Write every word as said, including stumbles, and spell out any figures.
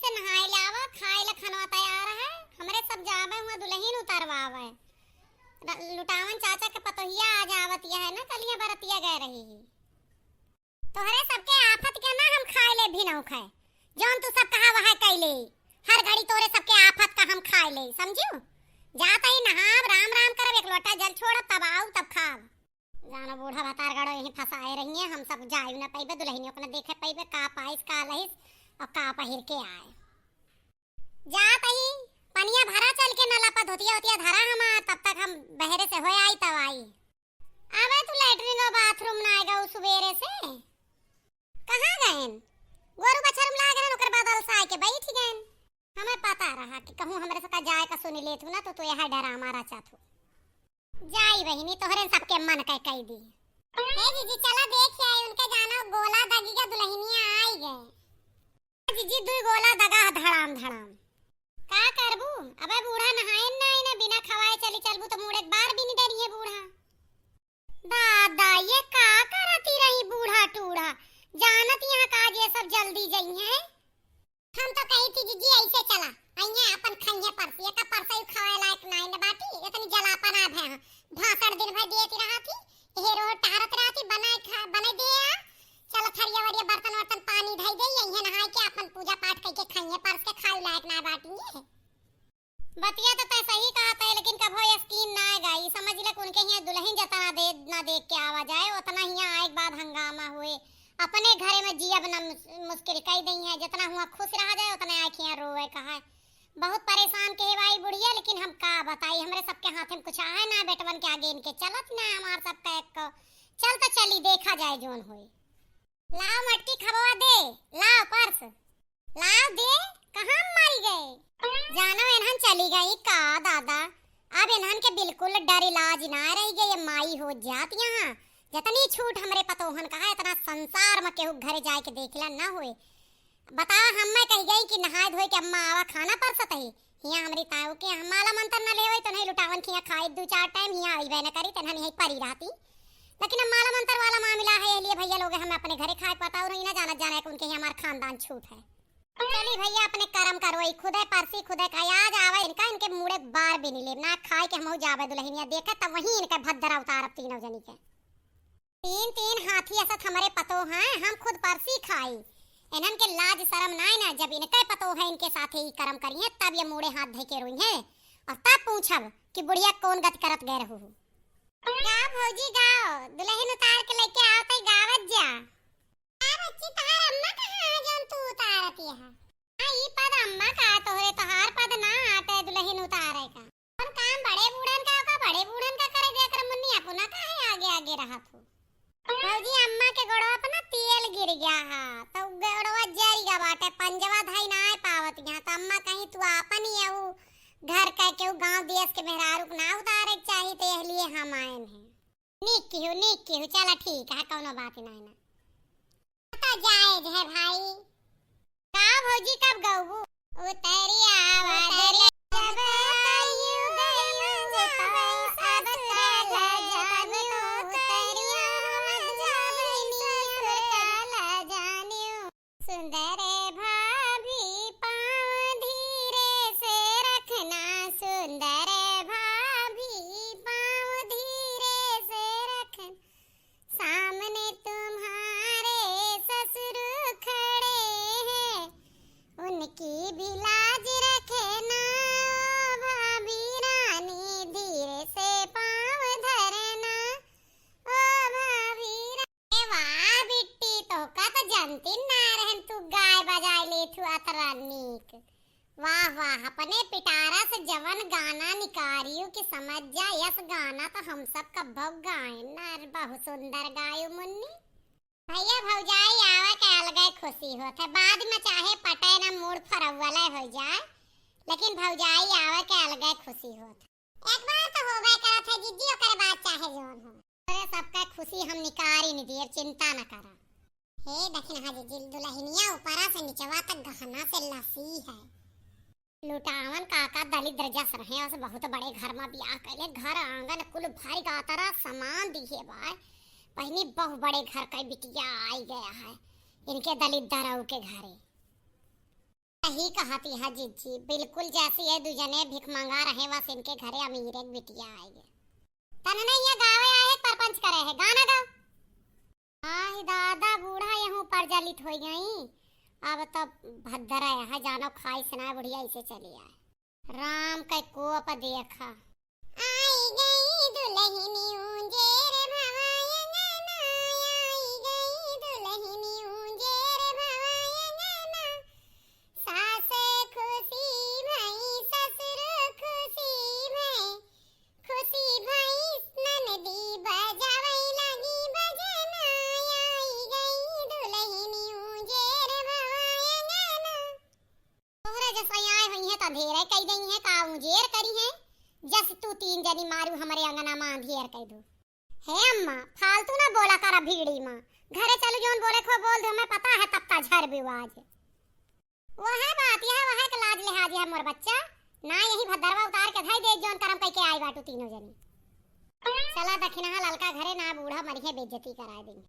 से नहाए लावा, खाए ला खाना तैयार है, हमरे सब जावे हुआ दुलहिन उतरवावे। र-, लुटावन चाचा के पतोहिया आज आवत यह है ना, कलिया बरतिया गए रही ही। तोहरे सबके आफत के ना हम खाए ले भी नौ खाए, जौन तू सब कहा वह कैले, हर घड़ी तोरे सबके आफत का हम खाए ले, समझू? जात ही नहाब, राम राम करब, एक लोटा जल छोड़ब, तब आऊ तब खाब। जानो बूढ़ा भतार गड़ो यहीं फंसाए रही हैं, हम सब जायु न पइबे, दुलहिनियों को न देखे पइबे, का पाइस का लहिस और का पहिर के आए। जात ही पनिया भरा चल के नला पर धोतिया होतिया धरा हमार, तब तक हम बहरे से होए आई तब आई। अबे तू लैट्रिन और बाथरूम ना आएगा उ सुबेरे से? कहाँ गएन? गोरू बछर में लाग रहन, ओकर बाद अलसा आके बैठ गएन। हमें पता रहा कि कहूँ हमरे सका जाए का सुन लेत हूँ ना, तो तू यह डरामा रचत हूँ। जाई बहिनी, तोहरे सबके मन के कई दी। हे जीजी, चला देख आई, उनके जानो गोला दगी का दुलहिनिया आई गए। जीजी, दुई गोला दगा ह धड़ाम धड़ाम। का करबू? अबे बूढ़ा नहाए ना, इन्हें बिना खवाए चली चलबू तो मूड़ एक बार भी नहीं डरी है बूढ़ा। दादा, ये का करती रही बूढ़ा टूढ़ा? जानत यहाँ का जे सब जल्दी जई हैं। हम तो कही थी, "जीजी, ऐसे चला, अइहे अपन खइहे परसी, एका परसई खाए लायक नाई न बाटी, इतनी जलापन आ भे, भाषण दिन भर देती रहा थी, हे रोज टहरत रहा थी, बनाए खा, बने दे आ, चल थरिया वरिया बर्तन वर्तन पानी धई दे, अइहे नहाए के अपन पूजा पाठ कइके खइहे परस के खाए लायक नाई बाटी ये।" बतिया तो तय सही कहा तय, लेकिन कभो यकीन ना आएगा। ई समझ ले कि उनके हियाँ दुलहिन जतना दे, ना देख के आवा जाए, उतना हियाँ आए के बाद हंगामा हुए। अपने घरे में जियब ना मुस-, मुश्किल कई दई है। जितना हुआ खुश रहा जाए, उतने आए के हियाँ रोए कहा है। बहुत परेशान के है भाई बुढ़िया, लेकिन हम का बताई, हमरे सबके हाथे में कुछ आहे ना, बेटवन के आगे इनके चलत ना हमार सबका एक को। चल तो चली, देखा जाए जोन होए। लाओ मटकी खबवा दे, लाओ पर्स, लाओ दे, कहाँ मारी गए? जानो इन्हन चली गई का दादा? अब इन्हन के बिल्कुल डर इलाज ना रह गए, ये माई हो जात यहाँ। जतनी छूट हमरे पतोहन का है, इतना संसार में केहू घरे जाए के देखला ना हुए। बता, हम मैं कह गई कि नहाए धोए के अम्मा आवा खाना परसत ही, हियाँ हमरी ताऊ के यहाँ माला मंत्र न लेवे तो नहीं लुटावन खिया खाए दू चार टाइम हियाँ आइबे न करी, तनहन यहीं परी रहती। लेकिन अब माला मंत्र वाला मामला है, ये लिए भैया लोग हम अपने घरे खाए पता और ना जानत जाने कि उनके यहाँ हमार खानदान छूट है। चली भैया अपने कर्म करो, ई खुदे परसी खुदे खाई, आज आवे इनका, इनके मुड़े बार भी नहीं लेब, ना खाए के हमहू जावे दुलहिनिया देखे, तब वहीं इनका भद्दरा उतारब तीनों जनी के। तीन तीन हाथी असत हमरे पतो हैं, हम खुद परसी खाई। इन्हन के लाज शरम नाय ना, जब इनके पतो है इनके साथे ई करम करिहे, तब ये मूड़े हाथ धइ के रोइहे और तब पूछब कि बुढ़िया कौन गति करत गए रहू। गाओ भौजी गाओ, दुलहिन उतार के लेके आओ तई गावत जा। आ बच्ची, तहार अम्मा कहाँ है जौन तू उतारत यहाँ? हाँ, ई पद अम्मा का, तोहरे तोहार पद ना आटे दुलहिन उतारे का। कौन काम बड़े बूढ़न का, का बड़े बूढ़न का करे दिया कर मुन्नी, अपना काहे आगे आगे रहत हो? भौजी, अम्मा के गोड़वा पर ना तेल गिर गया है, तो गोड़वा जल गया बाटे, पंजवा धाई ना आए पावत यहाँ, तो अम्मा कहीं तू आपन ही है वो घर का, केहू गांव देश के मेहरारू के ना उतारे के चाही, तो यह लिए हम आए हैं। नीक किहू, नीक किहू, चला ठीक है, कौनो बात नहीं ना। तो जायज है भाई। का भौजी, कब गौबू? उतरिया वादरे जब आयु गयु जावे ससुराल जानियो, उतरिया जावे ससुराल जानियो। सुंदर भाभी पाँव धीरे से रखना, सुंदर भाभी पाँव धीरे से रखना। सामने तुम्हारे ससुर खड़े हैं, उनकी भी लाज रखना। ओ भाभी रानी धीरे से पाँव धरना, ओ भाभी रा-, ए वाह बिट्टी, तोहका तो जनती ना रहन, तू गाय बजाए लेथू अतरा नीक। वाह, वाह, अपने पिटारा से जवन गाना निकारियो कि समझ जा, यस गाना तो हम सब कब्बो गायन ना, अरे बहुत सुंदर गायो मुन्नी। भैया भौजाई आवे के अलगे खुशी होत है, बाद में चाहे पटे ना मूड फरवले हो जाए, लेकिन भौजाई आवे के अलगे खुशी होत है। एक बार तो होबे करत है जिज्जी, ओकरे बाद चाहे जवन हो। अरे सबका खुशी हम निकारी नहीं दिए, चिंता न करा। हे दखिनहा जिज्जी, दुलहिनिया ऊपरा से निचवा तक गहना से लसी है। लुटावन काका दलिद्र जस रहे, उस बहुत बड़े घर में बियाह कैले, घर आंगन कुल भर गातरा सामान दिए बाय। बहिनी, बहुत बड़े घर का बिटिया आई गया है इनके दलिद्र के घरे। सही कहती है जिज्जी, बिल्कुल जैसी है दुजने भिख मंगा रहे, बस इनके घरे अमीरे के बिटिया आएगे। तनने ये गावे आए है, परपंच करे है, गाना गाओ। आई दादा, बूढ़ा यहूँ प्रज्वलित होइ गई। अब तो भद्दर है, जानो खाई सुनाए बुढ़िया ऐसे चली आए। राम के कोप देखा। आई गई दुलहिनी ऊंजेर भवा अंगना, आई गई दुलहिनी ऊंजेर भवा अंगना। सास खुशी भई, ससुर खुशी भई, खुशी भई ननदी बजावै लागी बजना, आई गई दुलहिनी ऊंजेर भवा अंगना। तोहरे जस आए हुई हैं तो अंधेरे कई दई हैं, का उजेर करी हैं? जस तू तीन जनी मारू हमरे अंगना मा अंधेर कई दू। हे अम्मा, फालतू ना बोला करा भीड़ी मा। घरे चलू, जौन बोले को बोल दे, हमें पता है तब का झर बिवाज। वह बात यह, वह के लाज लिहाज है मोर बच्चा। ना यही भद्दरवा उतार के धई दे, जौन करम कई के आई बाटू तीनों जनी। चला दखिनहा ललका घरे, ना बूढ़ा मरिहे बेइज्जती कराए देंगे।